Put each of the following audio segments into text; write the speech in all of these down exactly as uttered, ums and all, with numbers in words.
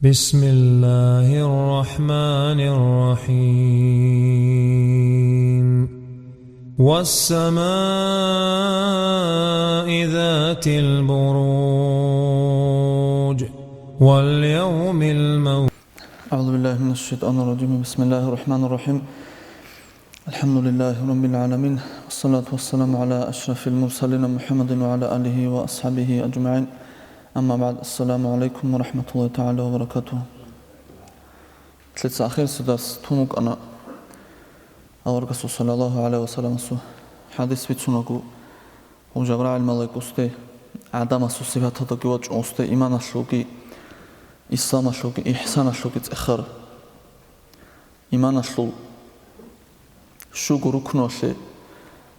بسم الله الرحمن الرحيم. والسماء ذات البروج. واليوم الموعود. أعوذ بالله من الشيطان الرجيم. بسم الله الرحمن الرحيم. الحمد لله رب العالمين. والصلاة والسلام على أشرف المرسلين محمد وعلى آله وأصحابه أجمعين. أما بعد. السلام عليكم ورحمة الله تعالى وبركاته. Лъица ахирисеб дарс тун вукӀана аварагасул саллаллагьу гӀалайгьи ва салламасул хӀадис бицунаго, гьев Жабрагьил малаикасде, гӀадамасул сипаталдаги вачӀун гьесде иманалъулги, исламалъулги, ихсаналъулги цӀехар. Иманалъул щуго рукнуялъе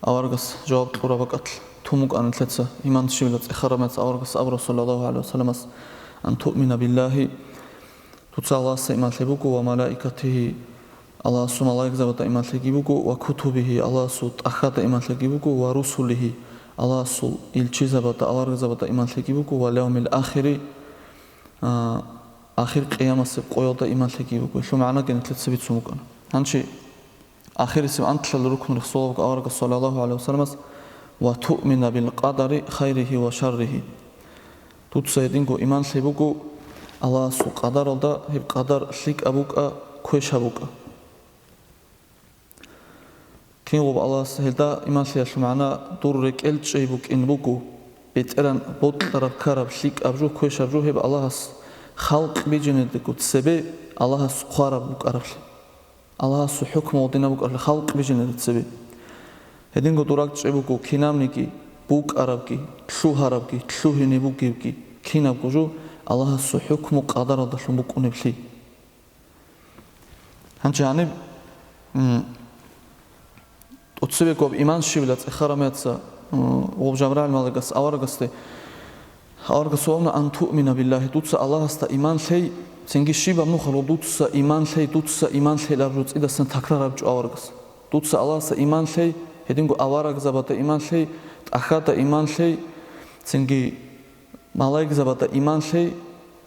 аварагас жаваб кьураб бакӀалъ тун букӀана лъица иман щибила цӀехараб мехалъ аварагас абура, саллаллагьу гӀалайгьи ва салламас: «Ан туъмина биллагьи», дуца Аллагьасда иман лъей буго, «ва малаикатигьи», Аллагьасул малаикзабазда иман лъейги буго, «ва кутубигьи», Аллагьасул тӀахьазда иман лъейги буго, «ва русулигьи», Аллагьасул илчизабазда, аварагзабазда иман лъейги буго, «вал явмил ахири», а, ахир къиямасеб къоялда иман лъейги буго. Гьелъул магӀнаги нилъеца бицун букӀана. Гьанже ахирисеб анлъабилеб рукну рехсолеб буго аварагас, саллаллагьу гӀалайгьи ва салламас: «Ва туъмина бил къадари хайригьи ва шарригьи». Дуца гьединго иман лъей буго Аллагьасул къадаралда, гьеб къадар лъикӀаб букӀа, квешаб букӀа. Кинго Аллагьас гьелда иман лъеялъул магӀна: дур рекӀел чӀей букӀин буго, БетӀергьан бокьараб, ккараб, лъикӀаб жо, квешаб жо гьеб Аллагьас халкъ бижинадаго цебе Аллагьас хъвараб букӀараблъи. Аллагьасул хӀукму гьединаб букӀараблъи халкъ бижинаде цебе. Гьединго дур ракӀчӀей буго кинабниги, букӀарабги, лъугьарабги, лъугьине бугебги, кинабго жо Аллагьасул хӀукму къадаралдалъун букӀунеблъи. Гьанже гьаниб, м, тӀоцебе гьаб иман щибила цӀехараб мехалъ, м, гьев Жабрагьил малаикас аварагасде, аварагас абуна: «Ан туъмина биллагьи», дуца Аллагьасда иман лъей, цинги щибаб нухалъ дуца иман лъей, дуца иман лъейлараб жо цӀидасан такрар гьабичӀо аварагас. Дуца Аллагьасда иман лъей, гьединго аварагзабазда иман лъей, тӀахьазда иман лъей, цинги малаикзабазда иман лъей,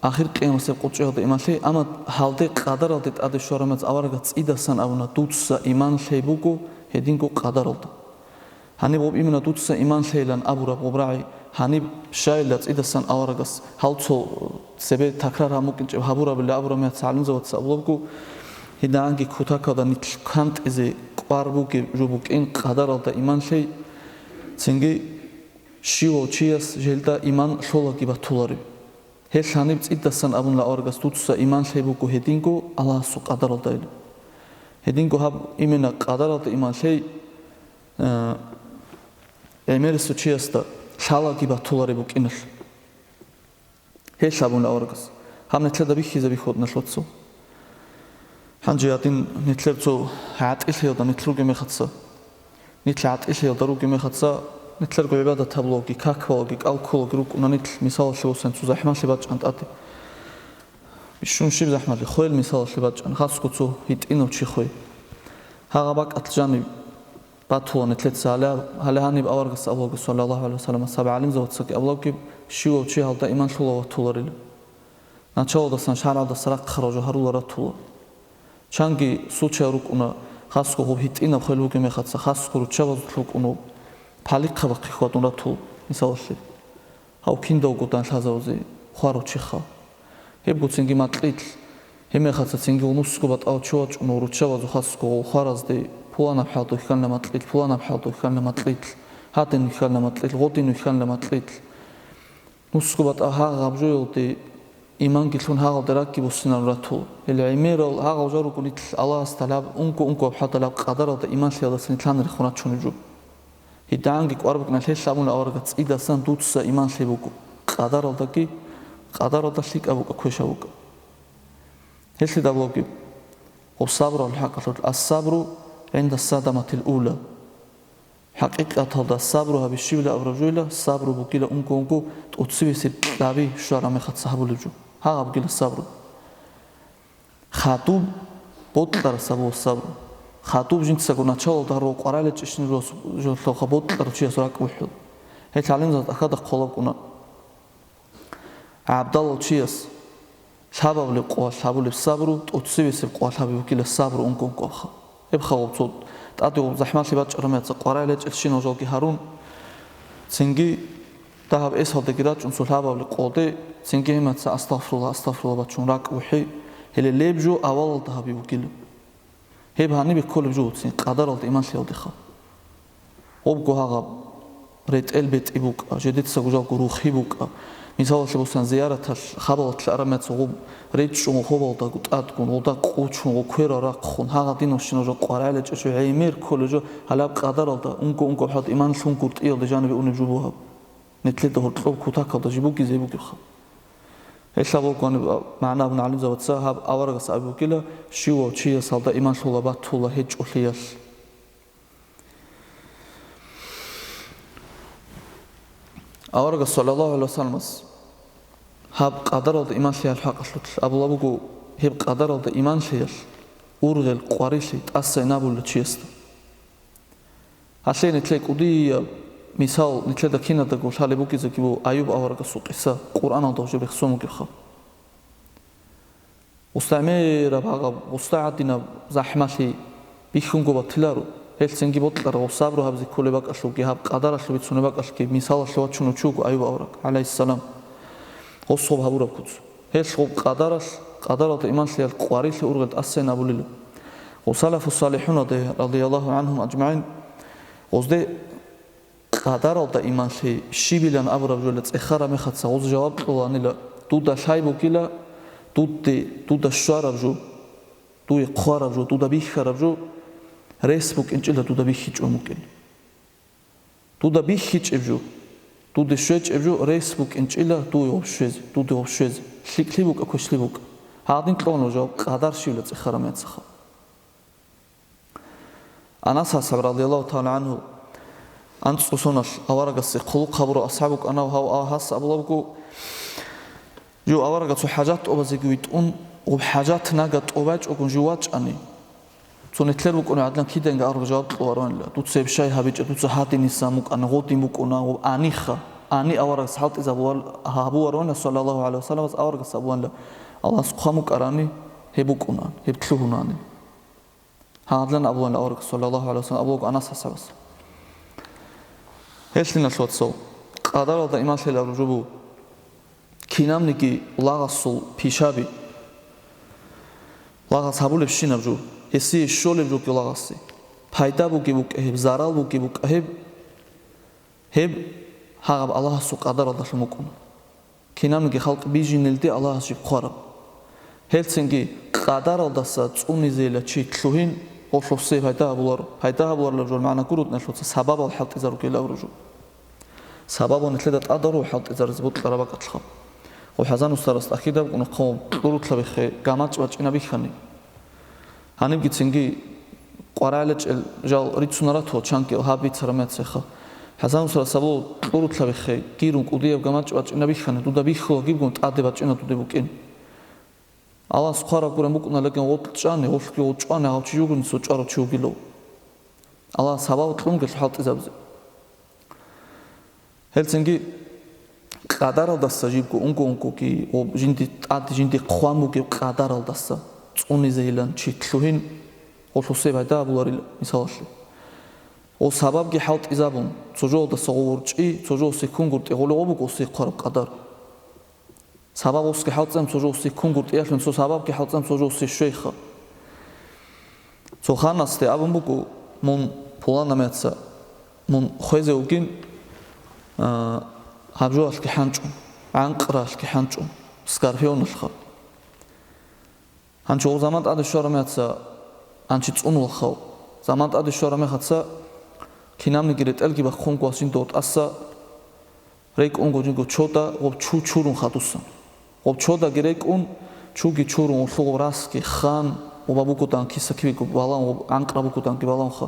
ахир къиямасеб къо чӀеялда иман лъей, амма гьалде къадаралде тӀаде щвараб мехалъ аварагас цӀидасан абуна: «Дуца иман лъей буго гьединго къадаралда». Гьаниб гьаб именно дуца иман лъейилан абураб гьаб рагӀи гьаниб щайила цӀидасан аварагас гьал цо цебе такрар гьаб букӀинчӀеб гьабурабила абураб мехалъ гӀалимзабаца абулеб буго, гьединанги кутакалда нилъ кантӀизе кӀвар бугеб жо букӀин къадаралда иман лъей, цинги щивав чияс желда иман лъолаги батулареб. Гьелъ гьаниб цӀидасан абуна аварагас: «Дуца иман лъей буго гьединго Аллагьасул къадаралдайилан». Гьединго гьаб именно къадаралда иман лъей, э, гӀемерисев чиясда лъалаги батулареб букӀиналъ. Гьелъ абуна аварагас. Гьаб нилъеда бихьизабихьуларо нилъеца. Гьанже гьадин нилъер цо гӀатӀилъиялда нилъ ругеб мехалъ, нилъ гӀатӀилъиялда ругеб мехалъ, нилъерго гӀибадат гьабулевги, как балевги, кӀал кколевги рукӀуна нилъ, мисалалъе босани, цо захӀмалъи бачӀана тӀаде. Бищун щиб захӀмалъи, хвел мисалалъе бачӀана, хасго цо гьитӀинав чи хвей. Гьагъа бакӀалъ жаниб батула нилъеца гьале, гьале гьаниб аварагас абулаго, саллаллагьу гӀалайгьи ва саллам, саби гӀалимзабацаги абулаги, щивав чи гьалда иман лъула ватуларила. Началдасан шаргӀалдаса рахъарал жо гьарула ратула. Чанги случай рукӀуна, хасго гьеб гьитӀинаб хвел бугеб мехалъ, хасго руччабазулъ рукӀуна, палихъабахъе хьвадун ратула, мисалалъе. Гьав киндавго данлъазавазе хварав чиха. Гьебгоцинги макьилъ, гьебмехалъ цинги унусго батӀав чи вачӀун руччабазул хасго хваразде: «Пуланаб хӀалда вихьана макьилъ, пуланаб хӀалда вихьана макьилъ, гьадин вихьана макьилъ, гъодин вихьана макьилъ». Нусго батӀа гьагъаб жоялде иманги лъун гьагъалде ракӀги буссинарун ратула. Гьел гӀемерал гьагъал жо руго нилъ Аллагьас тӀалаб, унго-унгояб хӀалдалаб къадаралда иман лъеялдаса нилъ гьанир хун рачунеб жо. ГьитӀанги кӀвар букӀиналъе гьелъ абуна аварагас: «ЦӀидасан дуца иман лъей буго, къадаралдаги, къадаралда лъикӀаб букӀа, квешаб букӀа». Гьелъидал вугеб гъоб сабру абулеб хӀакъалъулъ: «Ас-сабру гӀинда садаматил ула». ХӀакъикъаталда сабру гьабищибила абураб жойила, сабру бугила унго-унго тӀоцебесеб кьаби щвараб мехалъ гьабулеб жо. Гьагъаб бугила сабру. Хадуб бокьарасаб буго сабру. Хадуб жинцаго началалда гьарурав къвараличӀищин жо-, жолъолха бокьарав чияс ракӀ бухӀул. Гьел гӀалимзабаз тӀахьазда хъвалеб букӀуна. ГӀабдалав чияс Лъабабли къоялъ гьабулеб сабру, тӀоцебесеб къоялъ гьабиб бугила сабру унго-унго абха. Гьеб хагъуб цо тӀаде гъуб захӀмалъи бачӀараб меца къваригӀел гьечӀел щинав жалги гьарун, цинги дагьаб эсалдаги рачӀун цо лъабабли къоялде, цинги гьемаца «Астагъфирулла, астагъфирулла» бачун ракӀ бухӀи, гьеле леб жо авалалда гьабиб бугила. Гьеб гьанибе кколеб жо буцин къадаралда иман лъиялдеха. Гъобго гьагъаб ретӀел бетӀи букӀа, жедецаго жалго рухи букӀа. Мисалалъе босани, зияраталъ, хабалалъ араб меца гъоб речӀчӀун гъо хобалдаго тӀадгун, гъолда къучун, гъо кверал рахъун, гьагъадиналщинал жо къваригӀел гьечӀел жо гӀемер кколеб жо гьалаб къадаралда, унго-унго хӀалда иман лъунгутӀиялде жанибе унеб жо бугеб. Нилъеда гьоркьоб кутакалда жиб бугезе бугебха. Гьелъ гьаб гьаниб магӀна абун гӀалимзабаца гьаб аварагас абулеб бугила, щивав чияс гьалда иман лъула батула гьечӀолъиялъ. Аварагас, саллаллагьу гӀалайгьи вассаламас, гьаб къадаралда иман лъиялъ хӀакъалъулъ абула буго, гьеб къадаралда иман лъиялъ ургъел къварилъи тӀасайин абула чиясда. Гьалъе нилъее кӀудияб мисал, нилъеда киназдаго лъалеб бугезеги буго Аюб аварагасул къиса, Къуръаналда гьужеб рехсон бугебха. УстагӀмераб гьагъаб, устагӀадинаб захӀмалъи бихьунго батиларо, гьелъ цинги бокьараб ва сабру гьабизе кколеб бакӀалъулги гьаб къадаралъул бицунеб бакӀалъги мисалалъе вачун вучуго Аюб авараг, гӀалайгьиссалам, гъосул гьабураб куц. Гьелъ гъоб къадаралъ, къадаралда иман лъиялъ къварилъи ургъел тӀасайин абулила. Гъо салафу салихӀунаде, радияллагьу гӀангьум ажмагӀин, гъозде къадаралда иман лъей щибилан абураб жола цӀехараб мехаца гъоз жаваб кьоланила: «Дуда лъай бугила, дуде, дуда щвараб жо, дуе хъвараб жо, дуда бихьараб жо рес букӀинчӀила дуда бихьичӀун букӀин». Дуда бихьичӀеб жо, дуде щвечӀеб жо рес букӀинчӀила дуе гъоб щвезе, дуде гъоб щвезе, лъикӀлъи букӀа, квешлъи букӀа. Гьадин кьола жаваб къадар щивла цӀехараб мехаца. Анас асхӀаб, радияллагьу тагӀала гӀангьу, анцӀго соналъ аварагасе хъулухъ гьабурав асхӀаб вукӀана, гьав гьас абулеб буго, жив аварагасул хӀажат тӀобазеги витӀун, гъоб хӀажат нага тӀобачӀогун жив вачӀани, цо нилъер букӀунеб гӀадлан киданги авараг жаваб кьоларонила: «Дуца гьеб щай гьабичӀеб, дуца гьадин нилъ букӀуна, гъоб аниха, ани аварагас хӀалтӀизабуларо», гьабуларонила, саллаллагьу гӀалайгьи вассаламас аварагас абуланила: «Аллагьас хъван букӀарани, гьеб букӀунани, гьеб лъугьунани». Гьадин абуланила аварагас, саллаллагьу гӀалайгьи вассалам, абулеб буго Анас асхӀабас. Гьелъиналъ, вацал, къадаралда иман лъелареб жо буго кинабниги лагъасул пишаби, лагъас гьабулебщинаб жо, гьесие щолеб жоги лагъасе, пайда бугеб букӀа гьеб, зарал бугеб букӀа гьеб, гьеб гьагъаб Аллагьасул къадаралдалъун букӀуна. Кинабниги халкъ бижинелде Аллагьас жиб хъвараб. Гьелцинги къадаралдаса цӀунизейила чи лъугьин, гъолъусе пайда гьабуларо. Пайда гьабуларилаб жо магӀна гуродналъуца сабабал хӀалтӀизаругел абураб жо. Сабабал нилъеда тӀадаро хӀалтӀизаризе бокьараб бакӀалъха. Гъо ХӀасан устарас тӀахьидаб кӀунухъав кьурулъа биххе гамачӀ бачӀина бихьани. Гьанибгицинги къваригӀел гьечӀел жал рицунарат ва чанги гьаб бицараб мехалъ. ХӀасан устарас абула: «Кьурулъа биххе, гирун кӀудияб гамачӀ бачӀина бихьани, дуда бихьула гибгун тӀаде бачӀина дуде букӀин». Аллагьас хъвараб гуреб букӀуна, лекин гъоркь чӀани, гъоркьги гъов чӀвани, гьав чи жугьуниса чӀварав чи вугилав. Аллагьас гьабал кьунгел хӀалтӀизабизе. Гьелцинги къадаралдаса жибго унго-унгоги ва жинди тӀад жинди хъван бугеб къадаралдаса цӀунизейилан чи лъугьин, гъолъусе пайда гьабуларил мисалалъе. Ва сабабги хӀалтӀизабун, цо жоялдаса гъов ворчӀи, цо жо секунгуртӀи гъолеб гъо буго усе хъвараб къадар. Сабаб осги хӀалтӀизабун, цо жо секунгуртӀиялъун, цо сабабги хӀалтӀизабун, цо жо се щвейха. Цо ханасде абун буго: «Мун пуланаб мехалъ мун хвезе вугин, а, гьаб жоялъги хӀанчӀун, гӀанкъраялъги хӀанчӀун, скорпионалъха». Гьанчо гъо заман тӀаде щвараб мехалъ гьанчи цӀунулахъав. Заман тӀаде щвараб мехалъ кинабниги ретӀелги бахъун гвас жинда тӀаса рекӀун гъо жинго чода гъоб чу чурун хадусан. Гъоб чодаги рекӀун, чуги чурун, улъугъ расги хан, гъоба бугодан киса кибего балан, гъоб гӀанкъра бугоданги баланха,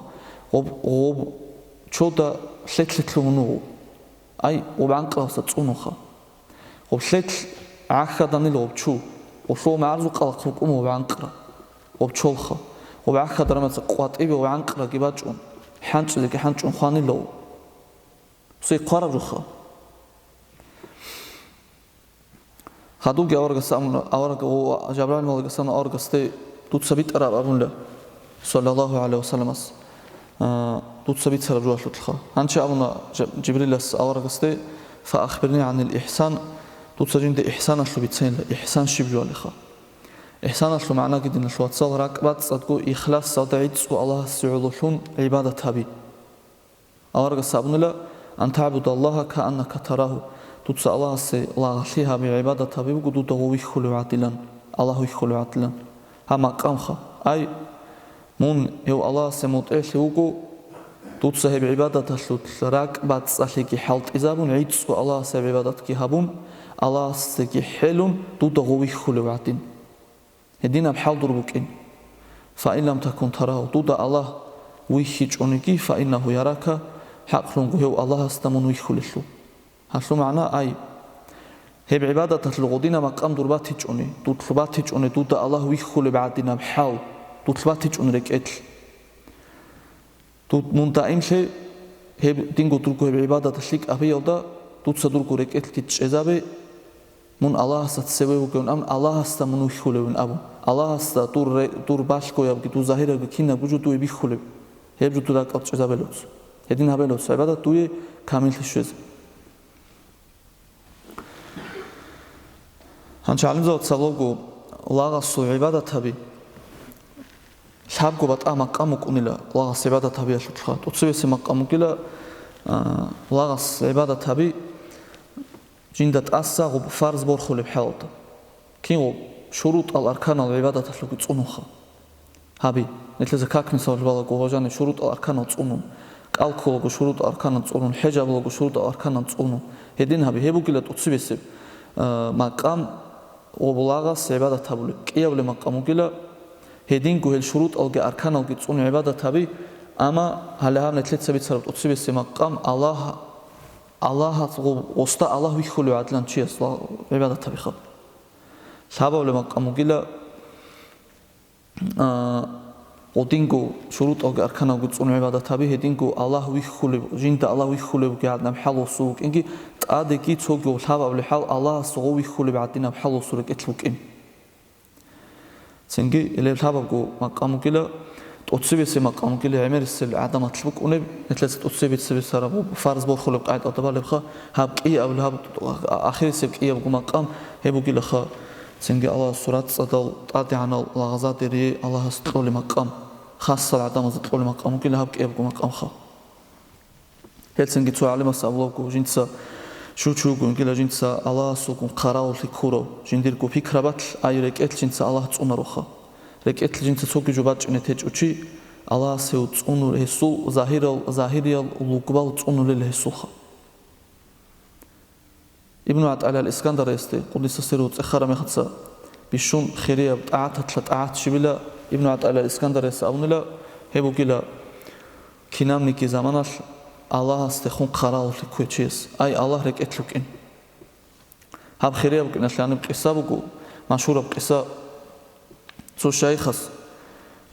гъоб, гъоб чода лъетлъетлъун гьунугъу. Ай, гъоб гӀанкъравса цӀунуха. Гъоб лъетлъ гӀахьаданил гъоб чу, улъугъ магӀарзукъалахъ рукӀун гъоб гӀанкъра, гъоб чолха. Гъоб гӀахьадараб мехалъ къватӀибе гъоб гӀанкъраги бачӀун, хӀанчӀизеги хӀанчӀун хванила гъоб. Цо хъвараб жоха. Хадубги аварагас абуна, авараг ва Жабраил малаикас абуна аварагасде: «Дуца битӀараб», — абунила, саллаллагьу гӀалайгьи ва салламас, а, «дуца бицараб жугьалъулъха». Гьанчи абуна Жаб-, Жибрилас аварагасде: «Фа ахбирни гӀанил ихсан», дуца жинда ихсаналъул бицайинила, ихсан щиб жугьалиха. Ихсаналъул магӀнаги, диналъул вацал, ракӀбацӀцӀадго ихласалда гӀицӀго Аллагьасе гӀололъун гӀибадат гьаби. Аварагас абунила: «Ан таъбудаллагьа кааннака тарагьу», дуца Аллагьасе лагълъи гьаби, гӀибадат гьаби буго дуда гъов вихьулев гӀадилан, Аллагь вихьулев гӀадилан. Гьаб макъамха, ай, мун гьев Аллагьасе мутӀигӀлъи вуго, дуца гьеб гӀибадаталъулъ ракӀбацӀцӀалъиги хӀалтӀизабун, гӀицӀго Аллагьасе гӀибадатги гьабун, Аллагьасеги хӀелун, дуда гъов вихьулев гӀадин. Гьединаб хӀал дур букӀин. «Фа ин лам такун тарагьу», дуда Аллагь вихьичӀониги, «фа иннагьу ярака», хӀакълъунго гьев Аллагьасда мун вихьулелъул. Гьалъул магӀна ай. Гьеб гӀибадаталъул гъодинаб макъам дур батичӀони, дур батичӀони дуда Аллагь вихьулеб гӀадинаб хӀал, дур батичӀони рекӀелъ. Дуд-, мун даимлъи гьеб динго дурго гьеб гӀибадат лъикӀабиялда дуца дурго рекӀелъги чӀезабе, мун Аллагьасда цеве вугевин абун, Аллагьасда мун вихьулевин абун, Аллагьасда дур ре-, дур балъгоябги дур загьирабги кинабго жо дуе бихьулеб, гьеб жо дуда ракӀалда чӀезабелоц. Гьедин гьабелоц гӀибадат дуе камиллъи щвезе. Гьанчи гӀалимзабаца абулаго, лагъасул гӀибадат гьаби лъабго батӀа макъам букӀунила лагъас гӀибадат гьабиялъулъха. ТӀоцебесеб макъам бугила, а, лагъас гӀибадат гьаби жинда тӀаса гъуб фарз борхулеб хӀалалда. Кинго шурутӀал-арканал гӀибадаталъулги цӀунунха. Гьаби, нилъеца как мисалалъ балаго, гъожани шурутӀал-арканал цӀунун, кӀал кколаго шурутӀал-арканал цӀунун, хӀеж абулаго шурутӀал-арканал цӀунун. Гьедин гьаби, гьеб бугила тӀоцебесеб, а, макъам, ва лагъас гӀибадат гьабулеб, кӀиябулеб макъам бугила, гьединго гьел шурутӀалги арканалги цӀун гӀибадат гьаби, амма гьале гьаб нилъеца бицараб тӀоцебесеб макъам Аллагь, Аллагьас гъо-, гъосда Аллагь вихьулев гӀадилан чияс ла-, гӀибадат гьабиха. Лъабабулеб макъам бугила, а, гъодинго шурутӀалги арканалги цӀун гӀибадат гьаби, гьединго Аллагь вихьулеб, жинда Аллагь вихьулебги гӀадинаб хӀал гъосул вукӀинги, тӀадеги цоги лъабабулеб хӀал Аллагьас гъов вихьулеб гӀадинаб хӀал гъосул рекӀелъ вукӀин. Цинги гьелеб лъабабго макъам бугила, тӀоцебесеб макъам бугила гӀемерисел гӀадаматлъи букӀунеб, нилъеца тӀоцебесеб бицараб фарз борхулеб къагӀидалда балебха, гьаб кӀияб, гьаб ахирисеб кӀиябго макъам гьеб бугилаха, цинги Аллагьасул рацӀцӀадал тӀадегӀанал лагъзадерие Аллагьас кьолеб макъам, хасал гӀадамазда кьолеб макъам бугила гьаб кӀиябго макъамха. Гьелцинги цо гӀалимас абулаго, жинца щучи вугонгила, жинца Аллагьасулгун хъаравуллъи ккурав, жиндирго пикрабалъ, ай, рекӀелъ жинца Аллагь цӀунароха. РекӀелъ жинца цоги жо бачӀине течӀо чи, Аллагьас гьев цӀунулел, гьесул загьирал, загьириял лугбал цӀунулел гьесулха. Ибну ГӀатӀаилла ал-Искандариясде, къуддиса сирругьу, цӀехараб мехаца бищун хирияб тӀагӀаталъа тӀагӀат щибила Ибну ГӀатӀаилла ал-Искандарияс абунила, гьеб бугила кинабниги заманалъ Аллагьасдехун хъаравуллъи кквечияс, ай, Аллагь рекӀелъ вукӀин. Гьаб хирияб букӀиналъе гьаниб къиса буго, машгьураб къиса. Цо шайхас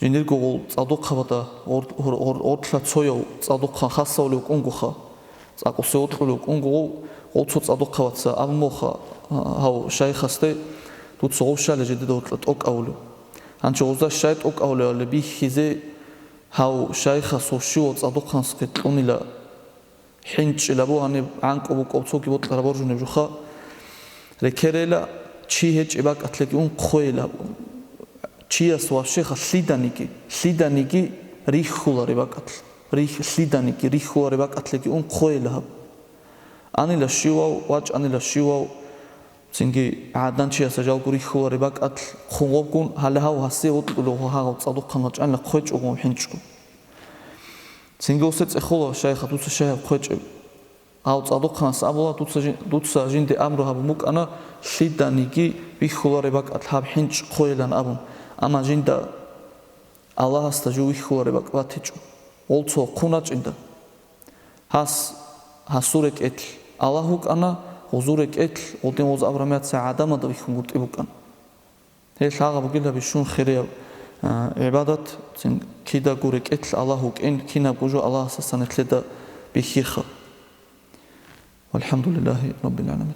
жиндирго гъол цӀадухъабада гъор-, гъор-, гъор-, гъоркьа цояв цӀадухъан хасавулев вукӀунгоха, цӀакъусе вокьулев вукӀунго гъов, гъов цо цӀадухъабаца абун буха, гьав шайхасде: «Дуца гъов щале жидеда гъоркьа тӀокӀавулев». Гьанчи гъозда щай тӀокӀавулевали бихьизе, гьав шайхас гъов щивав цӀадухъанасухъе кьунила. ХӀинчӀила бу гьаниб гӀанкӀу букӀав цоги бокьараб боржунеб жуха. Рекерейла, чи гьечӀеб бакӀалъеги ун хъвейила. Чияс ващеха лъиданиги, лъиданиги рихьулареб бакӀалъ, рихь-, лъиданиги рихьулареб бакӀалъеги ун хъвейила гьаб. Анила щивав, вачӀанила щивав, цинги гӀадан чияса жалго рихьулареб бакӀалъ хъун гъобгун, гьале гьав гьасие вокьулев гьагъав цӀадухъан вачӀанила хъвечӀого хӀинчӀго. Цинги гъосе цӀехола шайха, дуца щай гьаб хъвечӀеб. Гьав цӀадухъанас абула, дуца жи-, дуца жинде амру гьабун букӀана, лъиданиги бихьулареб бакӀалъ гьаб хӀинчӀ хъвейилан абун, амма жинда Аллагьасда жив вихьулареб бакӀ батичӀо, гъол цо хъун рачӀинда. Гьас, гьасул рекӀелъ Аллагь вукӀана, гъозул рекӀелъ гъодин гъоз абрамияца гӀадамада вихьунгутӀи букӀана. Гьел гьагъаб бугила бищун хирияб, а, гӀибадат, цин кидаго рекӀелъ Аллагь вукӀин, кинабго жо Аллагьасдасан нилъеда бихьиха. ВалхӀамдулиллагьи раббил гӀаламин.